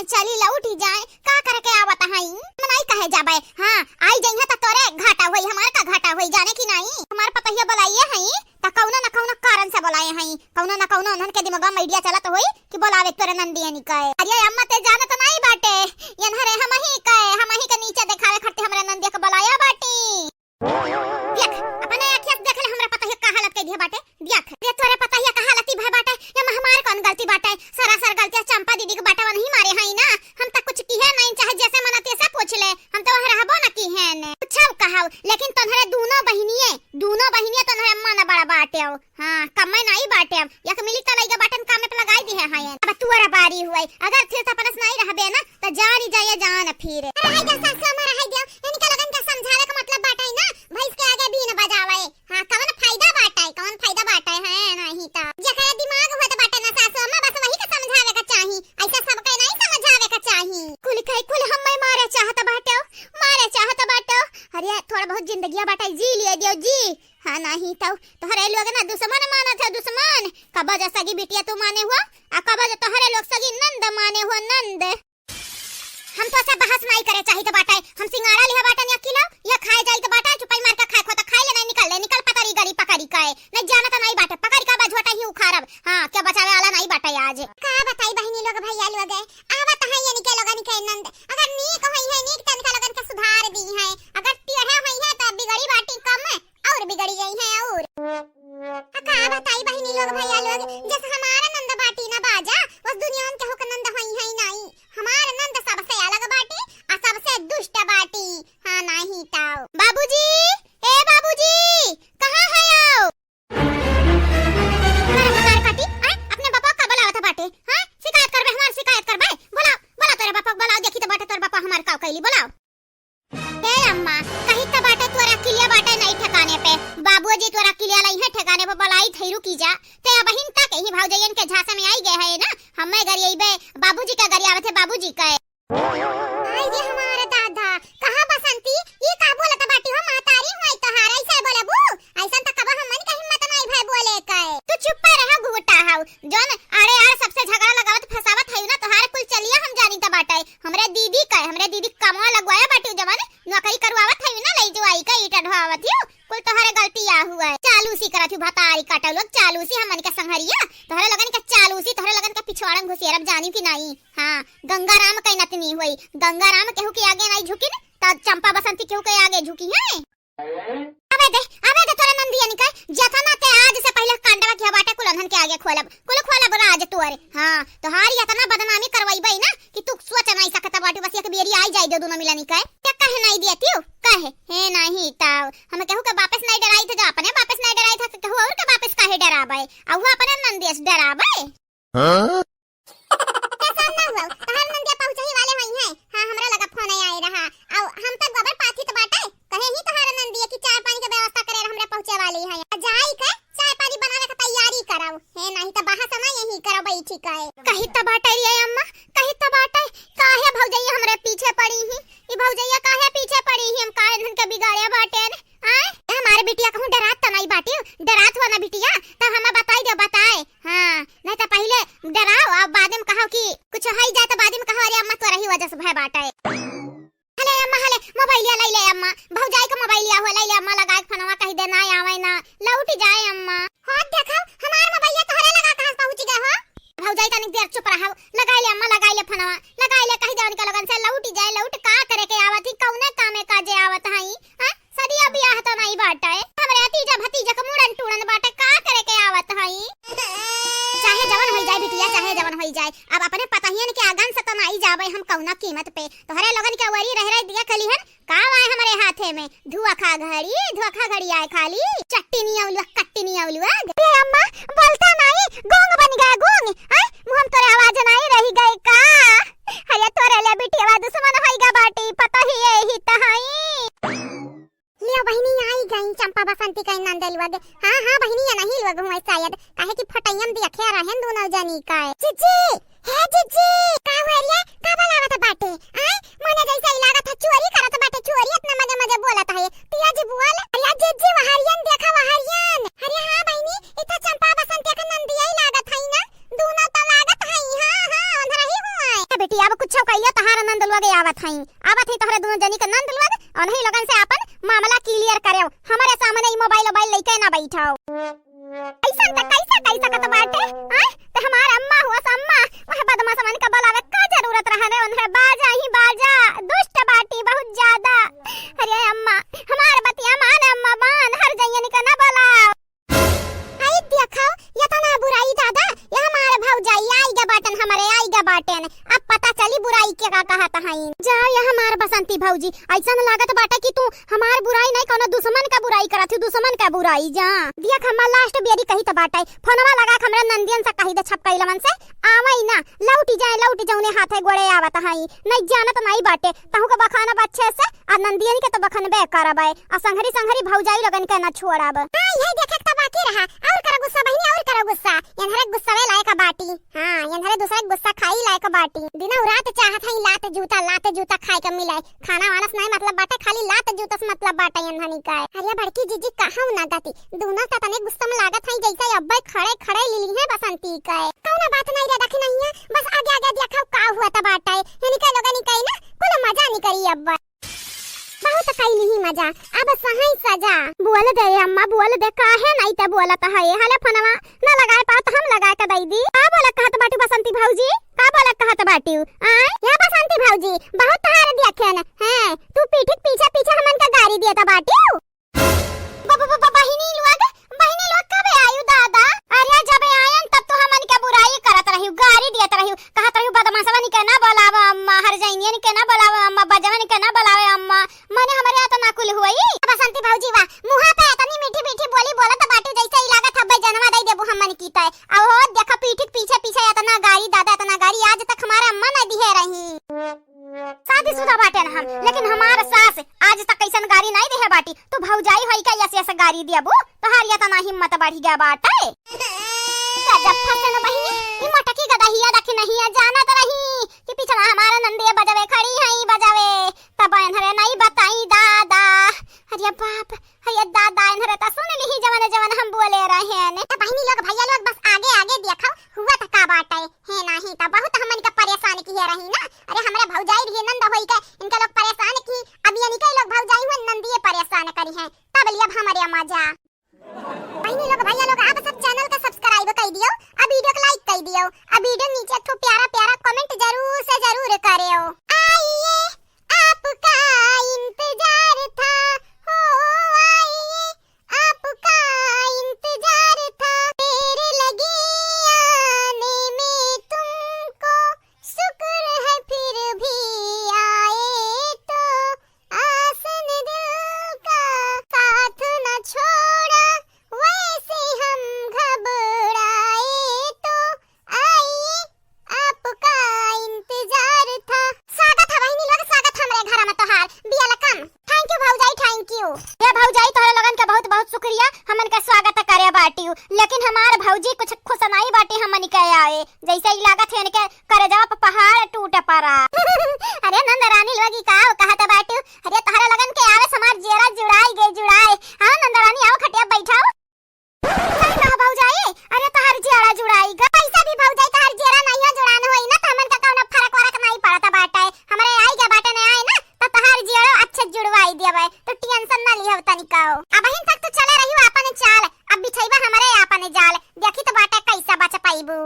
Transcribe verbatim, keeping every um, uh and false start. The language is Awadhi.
चली लौटी जाए, का करे के आवत हई? हम नाई कहे जाबे। हाँ, आई जइहे त तोरे घाटा होई, हमार का घाटा होई, जाने की नाई? हमार पतहिया बोलाइए हई, त कौनो न कौनो कारण से बोलाए हई, कौनो न कौनो उन्हन के दिमाग में idea चलत होई कि बोलावे तोरे नंदियनी कहे। अरे अम्मा, ते जानत नाई बाटे, यनहरे हमही कहे, हमही के नीचे देखावे खातिर हमरे नंदिया के बोलाया बाटी। देख, अपने आँखिया से देख ले, हमरा पतहिया का हालत कइ दिया बाटे। देख, रे तोरे पतहिया का हालत ही भय बाटे, ये में हमार कौन गलती बाटे? सरासर गलती चंपा दीदी के बाटे, वनही मारे हई ना। हम त कुछ किहे नहीं, चाहे जैसे मना तैसे पूछ ले, हम त वहाँ रहबो न किहे ने। कुछ हम कहब, लेकिन तोहरे दूनो बहिनिये, दूनो बहिनिये तोहरे अम्मा न बड़ा बाटे हो। हाँ, कम्मे नाई बाटे अब। यक मिली त लइका बाटन कामे पे लगाई दिहे हैं। अब तुअरा बारी हुए। अगर फिर त अपनस नाई रहबे ना, त जानी जाए जान फिर। अरे हाय दिया सासु अम्मा, अरे हाय दिया। इनका लगन के समझावे का मतलब बाटे ना, भैंस के आगे बीन बजावे। हाँ, कवन फायदा बाटे, कवन फायदा बाटे है नहीं त। जेकरे दिमाग होत बाटे ना सासु अम्मा, बस वही के समझावे का चाही। ऐसा सबके नहीं समझावे का चाही। कुल के कुल हम्मे मारे चाहत बाटे, मारे चाहत बाटे। अरे थोड़ा बहुत जिंदगिया बाटे, जी लिए दियो जी। हाँ, नाही तउ तोहरे लोग ना दुश्मन मानत है, दुश्मन। कबो जो सगी बिटिया तू माने हो, आ कबो जो तोहरे लोग सगी नंद माने हो, नंद। हम तो से बहस नाई करे चाहित बाटे। हम सिंगाड़ा लिहा बाटन या किलो, ये खाए जाई तो बाटे, चुपाई मार के खाए खो तो खाए ले, नहीं निकल ले, निकल पतरी गड़ी पकड़ी के। नहीं जाना तो नहीं बाटे, पकड़ी का बजवटा ही उखाड़ब। हाँ, क्या बचावे वाला नहीं बाटे आज। का बताई बहिनी लोग, भैया लोग, आवत है ये निके लोगन के नंद। अगर नीक होई है, नीक तनका लोगन के सुधार दी है, अगर टेढ़े होई है तो बिगड़ी बाटी कम। और बिगड़ी गई है और। आ का बताई बहिनी लोग, भैया लोग, जस हमार नंद बाटी ना बाजा, उस दुनिया में केहू के नंद होई है नाई। हमार नंद सबसे अलग बाटी, आ सबसे दुष्ट बाटी। हाँ, नाही ताऊ। बाबूजी, ए बाबूजी, कहाँ है आओ? अरे भतार काटी, आय, अपने बापा का बुलावत बाटे? हाँ, शिकायत करबे, हमार शिकायत करबे? बुलाओ, बुलाओ तोरे बापा, बुलाओ, देखी तो बाटे तोर बापा हमार का कैली, बुलाओ। ए अम्मा, कही त बाटे तोरा किलिया बाटे नहीं ठिकाने पे। बाबूजी तोरा किलिया लई है ठिकाने पे, बोलाई थैरू की जा। ते अबहिन तक ही भौजैयन के झांसा में आई गए है ना। हमें गरियाइबे, बाबूजी का गरियावत है, बाबूजी का। आई रे हमारे दादा, कहाँ बसंती? ये का बोलत बाटी हो महतारी, होई तोहार ऐसे बोलबू? ऐसन त कबो हमन के हिम्मत नहीं भय बोले के। तू चुप्पे रहो गुगुटा हऊ। जौन आड़े आड़ सबसे झगड़ा लगावत फंसावत है ना, तोहार कुल चलिया हम जानी त बाटे। हमरे दीदी का, हमरे दीदी कमवा लगवाया बाटी जवन नौकरी करवावत है ना, लई जुआई का ईटा ढोआवत ही, कुल तोहरे गलती आ हुआ है। चालूसी करत ही भतारी काटल लोग, चालूसी हमन के संघरिया, तोहरे लगन के चालूसी, तोहरे लगन के पिछवाड़न घुसेरब जानी कि नहीं। हाँ, गंगाराम के नतनी हुई, गंगाराम केहू के आगे नहीं झुकी न, त चंपा बसंती केहू के आगे झुकी है? अबे दे, अबे दे तोरे नंदियन के, जतना ते आज से पहले कांडवा किहा बाटे, कुल उन्हन के आगे खोलब, कुल खोलब राज तोरे। हाँ, तोहारी इतना बदनामी करवाइबे ना कि तू सोच नहीं सकत बाटू, बस एक बेरी आई जाए दो दोनों मिलनी के। ते कहे नहीं दिया तू, कहे, हे नहीं ताऊ, हम केहू के वापस नहीं डराई थे, जो अपने वापस नहीं डराई था, तो केहू और के वापस काहे डराबे? आ वो अपने नंदियस डराबे। हाँ? टेंशन ना हुआ, तोहार नंदिया पहुँचही वाले होई हैं। हाँ, हमरा लगा फोन आए रहा। अउ हम तक गोबर पाथित बाटे, कहे ही तोहार नंदिया कि चाय पानी के व्यवस्था करे, हमरा पहुँचे वाली है। आ जाई के चाय पानी बनावे के तैयारी कराओ। हे नहीं त बहस ना यही करो बैठी के। कही त बाटे रे अम्मा, कही त बाटे, काहे भौजैया हमरे पीछे पड़ी ही? ई भौजैया काहे पीछे पड़ी ही? हम काहे इनके बिगाड़े बाटे ने? आय, ए, हमारे बिटिया कहूँ डरात त नहीं बाटी, डरात हुआ ना बिटिया, त हमें बताई दे, बताए। हाँ, नहीं त पहले डराओ, अब बाद में कहो कि कुछ होई जाए त बाद में कहो, "अरे अम्मा, तोरा ही वजह से भय बाटे।" हले अम्मा, हले, मोबाइलिया लाई ले अम्मा, भौजाई का मोबाइलिया हो, लाई ले अम्मा, लगाए के फोनवा, कही दे ना आवे ना, लौट जाए अम्मा। हो देखो, हमार मोबाइलिया तोहरे लगा कहाँ से पहुँच गए हो? भौजाई तनिक देर चुप रहो, लगाई ले अम्मा, लगाई ले फोनवा, लगाई ले, कही दे उनके लोगन से लौट जाए, लौट का करे के आवत ही, कौने कामे काजे आवत हई? हाँ? सदिया बियाह त नाई बाटे, हमरे भतीजा भतीजा के मुड़न टूड़न बाटे, का करे के आवत हई? चाहे जवन होई जाए बिटिया, चाहे जवन होई जाए, अब अपने पतहियन के आंगन से त नाई जाबे हम कौना कीमत पे। तोहरे लोगन के वरी रह रह दिया खली हन, का वाए हमरे हाथे में? धुआखा घड़ी, धुआखा घड़ी आए खाली। चट्टिनी अउलुआ, कट्टिनी अउलुआ। ए अम्मा, बोलता नाई, गूंग बन गया, गूंग। आय, मुंह में तोरे आवाज नाई रही गए का? अरे तोरे ले बिटिया दुश्मन होई गा बाटी, पता ही यही त हई। लियो बहिनी, आई गई चंपा बसंती का नंद लोग। हाँ, हाँ बहिनी, ये नहीं लोग हुए शायद, काहे कि फटैयन देखिया रहन दोनों जनी का। जिज्जी, हे जिज्जी, का हुआ रे? का बोलावत बाटे? आय, मने जैसे ही लागत है चोरी करत बाटे, चोरी इतना मजे मजे बोलत है। तेज बोल। अरे जिज्जी, वहारियन देखा, वहारियन। अरे हाँ बहिनी, ई तो चंपा बसंती का नंदिया ही लागत है ना? दोनों तो लागत है, हाँ, हाँ, अंधरा ही हुआ है। ए बेटी, अब कुछ आवत हई, आवत हई तोहरे दुनो जनी के नंद लोग, उन्हीं लोगन से आपन मामला clear करेव। हमरे सामने ई मोबाइल ओबाइल लइके ना बैठव। अइसन त कइसे कइ सकत बाटे? आय, त हमार अम्मा हुअस अम्मा, वह बदमाशवन के बोलावे का जरूरत रहा रे? उन्हरे बाजा ही बाजा, दुष्ट बाटी बहुत ज्यादा। अरे अम्मा, हमार बतिया मान अम्मा, मान, हर जइयन के ना बोलाव। आई देखो, ये तो ना बुराई दादा, ये हमार भौजाई आई गा बाटन, हमरे आई गा बाटन। अब पता चली बुराई के का कहत हई। जा ये हमार बसंती भौजी, अइसन लागत बाटे कि तू हमार बुराई नहीं, कौनो दुश्मन का बुराई करत हू, दुश्मन का बुराई। जा देख, हमार last बेरी कही त बाटे, फोनवा लगा के हमरा नंदियन से कही दे छपकइलवन से, आवई ना, लौटी जाए, लौटी जउने हाथे गोड़े आवत हई, नहीं जानत नहीं बाटे, तहू के बखानब अच्छे से, आ नंदियन के तो बखनबे करबे, आ संघरी संघरी भौजाई लोगन के ना छोड़ब। हाँ, यही देखे के तो बाकी रहा, और करो गुस्सा बहिनी, और करो गुस्सा, एन्हरे गुस्सावे लायक बाटी। हाँ, एन्हरे दूसरे के गुस्सा खाई लायक बाटी। दिनौ रात चाहत हई लात जूता, लात जूता खाए के मिले। खाना वाना से नाहीं मतलब बाटे, खाली लात जूता से मतलब बाटे एन्हनी का। अरे बड़की जीजी कहौ ना गति, दूनो त तने गुस्सा में लागत हई जैसे अब्बे खड़े खड़े लीली है बसंती का। कौनो बात नाहीं रे दखिनहिया, बस आगे आगे देखौ का हुआ त बाटे। एनके लोगन के ना कुल मजा निकरी अब्बे। बहुत कइली ही मजा, अब सहई सजा। बोल दे अम्मा, बोल दे, काहे नाहीं त बोलत है? हाले फोनवा ना लगाए पाओ त हम लगाए के दई दी। का बोलत कहत बाटू बसंती भौजी? का बोलत कहत बाटू? आय, या बसंती भौजी, बहुत तहार दिया खेन। हैं, तू पीठी के पीछे पीछे हमन का गारी दिया त बाटू। ब-, ब-, ब-, ब-, बहिनी लोग, बहिनी लोग कबे आयु दादा? अरे जब आयन तब तो हमन के बुराई करत रहिउ, गारी दियत रहिउ, कहत रहिउ बदमाशवन के ना बोलावा अम्मा, हरजैनियन के ना बोलावा अम्मा, बजवन के ना बोलावे अम्मा। मने हमरे यहाँ तो ना कुल हुई। बसंती भौजी वाह, मुँहा पे इतनी मीठी मीठी बोली बोलत बाटू जैसे ई लागत हब्बे जनवा दई देबू हमन की तय। अब हो देखा पीठी के पीछे पीछे इतना गारी दादा, इतना गारी आज तक हमारे अम्मा ना दिहे रही। शादीशुदा बाटे ना हम, लेकिन हमार सास आज तक कैसन गारी नहीं देहे बाटी। तू भौजाई होई का यस यस गारी देबू? तोहार इतना हिम्मत बढ़ गया बाटे। गजब फंसन बहिनी, ई मटकी गदहिया दखिनहिया जानत रही कि पिछला हमार नंदिया बजावे खड़ी है, बजावे। तब एन्हरे नहीं बताई दादा। अरे बाप, अरे दादा, एन्हरे त सुन लिही जवन जवन हम बोले रहेन। त बहिनी लोग, भैया लोग, बस आगे आगे देखो, हुआ त का बाटे। हे नाही त बहुत हमन के परेशान किहे रही ना। अरे हमरे भौजाई भी नंद होई के इनके लोग परेशान की, अब ये निकल लोग भौजाई हुआ नंदिये परेशान करी हैं। तब लिया हमरे मजा। बहिनी लोग, भैया लोग, आप सब channel का subscribe कई दियो, आ video को like कई दियो, आ video नीचे एक ठो प्यारा प्यारा comment जरूर से जरूर करेओ। आइए, आपका इंतजार था, हो आइए, आपका इंतजार था, देर लगी आने में तुमको, शुक्र है फिर भी आए तो, आसन दिल का साथ न छोड़ा, वैसे हम घबराए तो, आइए आपका इंतजार था। स्वागत है बहिनी लोग, स्वागत हमरे घर में तोहार। Welcome। Thank you भौजाई, thank you। ये भौजाई तोहरे लोगन के बहुत बहुत शुक्रिया, हमन के स्वागत करे बाटियो, लेकिन हमार भौजी कुछ खुश नहीं बाटी हमन के आए। जैसे ही लागत है इनके करेजवा पे पहाड़ टूट पड़ा। अरे नंद रानी लोग, ई का कहत बाटू? अरे तोहरे लगन के आवे से हमार जियरा जुड़ाई गए, जुड़ाई। आओ नंद रानी, आओ खटिया बैठाओ। सही कहा भौजाई, अरे तोहर जियरा जुड़ाई गए। वैसे भी भौजाई तोहर जियरा नहीं जुड़ान होई ना, त हमन का कौनो फर्क वरक नहीं पड़त बाटे। हमरे आई गए बाटे ना आए ना, त तोहर जियरा अच्छे जुड़वाई देबे। तो tension ना लिहव तनिकाओ। अबहिन तक तो चले रहियो आपन चाल, अब बिछैबा हमरे आपन जाल। देखी तो बाटे कैसा बच पाइबू।